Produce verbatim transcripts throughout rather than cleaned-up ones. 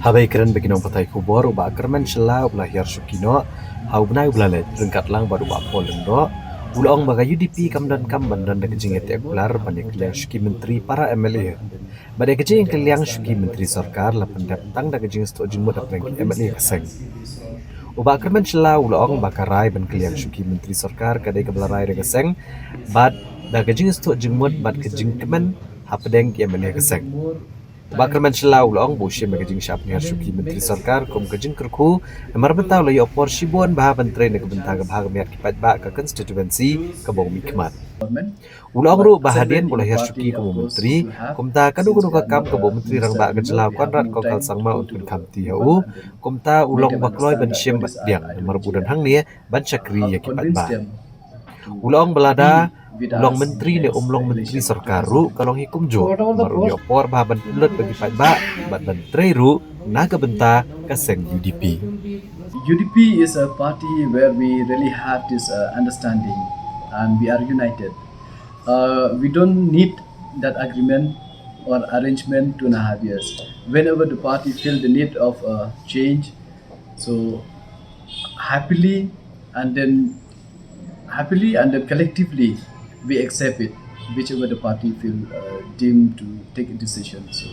Haba ïakren bad ki nongpathai khubor, u Bah Kyrmen Shylla uba la hiar shuki noh ha u bnai uba la leit, ryngkat lang bad u Bah Paul Lyngdoh, u la ong ba ka U D P kam donkam ban don da ka jingïateh kular ban ïakylliang shuki myntri para M L A. Bad ïa ka jingïakylliang shuki myntri sorkar la pyndep tang da ka jingsngewthuh jingmut hapdeng ki M L A ka seng. U Bah Kyrmen Shylla u la ong ba ka rai ban kylliang shuki myntri sorkar ka dei kaba la rai da ka seng, bad da ka jingsngewthuh jingmut bad ka jingkmen hapdeng ki M L A ka seng. U Bah Kyrmen Shylla u la ong ba u shim ïa ka jingshah pynhiar shuki myntri sorkar kum ka jingkyrkhu, namar mynta u la ïoh por shibun bha ban trei na ka bynta ka bha ka miat ki paidbah ka constituency kaba u mihkhmat. U la ong ruh ba hadien ba u la hiar shuki kum u myntri, kumta kano kano ka kam kaba u Myntri Rangbah ka Jylla u Conrad Kongkal Sangma un pynkhamti ha u, kumta u long ba kloi ban shim bad pdiang, namar ba u don hangne ban shakri ïa ki paidbah. U la ong ba lada u long myntri ne um long myntri sorkar ruh ka long hi kumjuh, namar un ïoh por bha ban pynlut bad ki paidbah bad ban trei ruh na ka bynta ka seng U D P. U D P is a party where we really have this uh, understanding and we are united. Uh, we don't need that agreement or arrangement two and a half years. Whenever the party feel the need of uh, change, so happily and then happily and then collectively we accept it, whichever the party feel uh, deemed to take a decision. So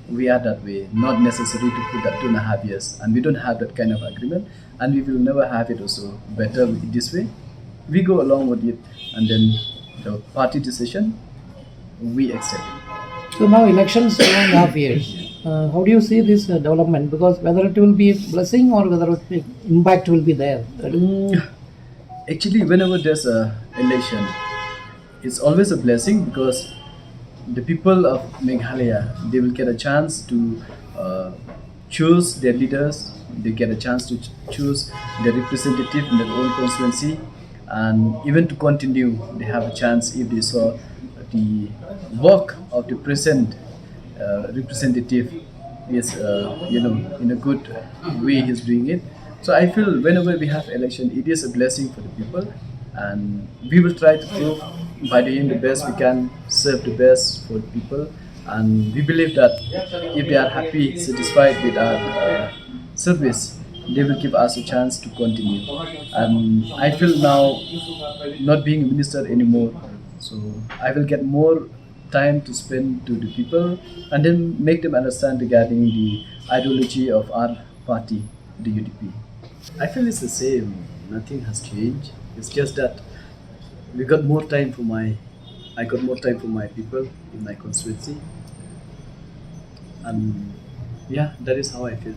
we are that way, not necessary to put that two and a half years, and we don't have that kind of agreement, and we will never have it also. Better this way, we go along with it, and then the party decision we accept. So now elections two and a half years. Uh, how do you see this uh, development? Because whether it will be a blessing or whether it will, impact will be there. Mm, actually, whenever there's a election, it's always a blessing because the people of Meghalaya, they will get a chance to uh, choose their leaders. They get a chance to ch- choose their representative in their own constituency, and even to continue, they have a chance if they saw the work of the present uh, representative is, uh, you know, in a good way he's doing it. So I feel whenever we have election, it is a blessing for the people, and we will try to prove by doing the best we can, serve the best for the people, and we believe that if they are happy, satisfied with our uh, service, they will give us a chance to continue. And I feel now not being a minister anymore, so I will get more time to spend to the people and then make them understand regarding the ideology of our party, the U D P. I feel it's the same. Nothing has changed. It's just that we got more time for my, I got more time for my people in my constituency. And yeah, that is how I feel.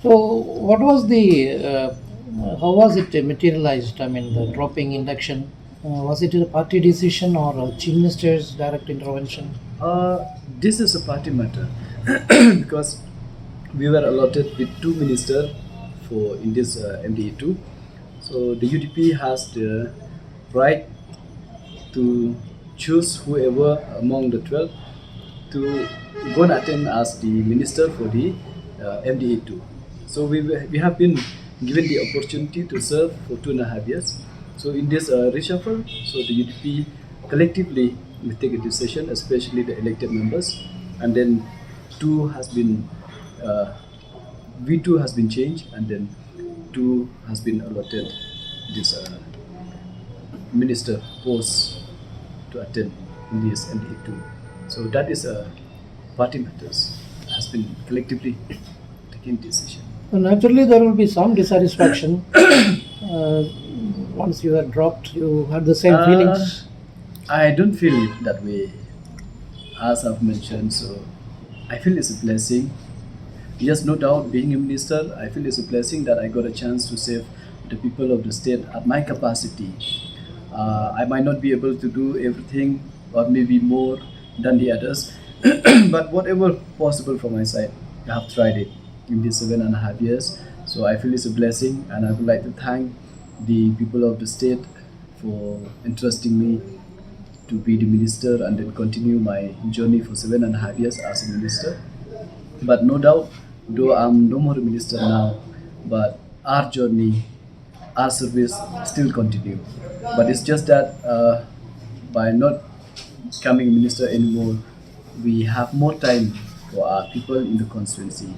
So, what was the, uh, how was it materialized? I mean, the dropping induction. Uh, was it a party decision or a chief minister's direct intervention? Uh, this is a party matter because we were allotted with two ministers for in this uh, M D A two. So the U D P has the right to choose whoever among the twelve to go and attend as the minister for the uh, M D A two. So we, we have been given the opportunity to serve for two and a half years. So in this uh, reshuffle, so the U D P collectively we take a decision, especially the elected members, and then two has been uh, V two has been changed, and then two has been allotted this uh, minister post to attend in this M D A two. So that is a party matters has been collectively taken decision. So naturally, there will be some dissatisfaction uh, once you are dropped. You had the same uh, feelings. I don't feel it that way. As I've mentioned, so I feel it's a blessing. Yes, no doubt, being a minister, I feel it's a blessing that I got a chance to serve the people of the state at my capacity. Uh, I might not be able to do everything or maybe more than the others, but whatever possible from my side, I have tried it in these seven and a half years. So I feel it's a blessing, and I would like to thank the people of the state for entrusting me to be the minister and then continue my journey for seven and a half years as a minister. But no doubt, though I'm no more a minister now, but our journey, our service still continue. But it's just that uh, by not becoming a minister anymore, we have more time for our people in the constituency.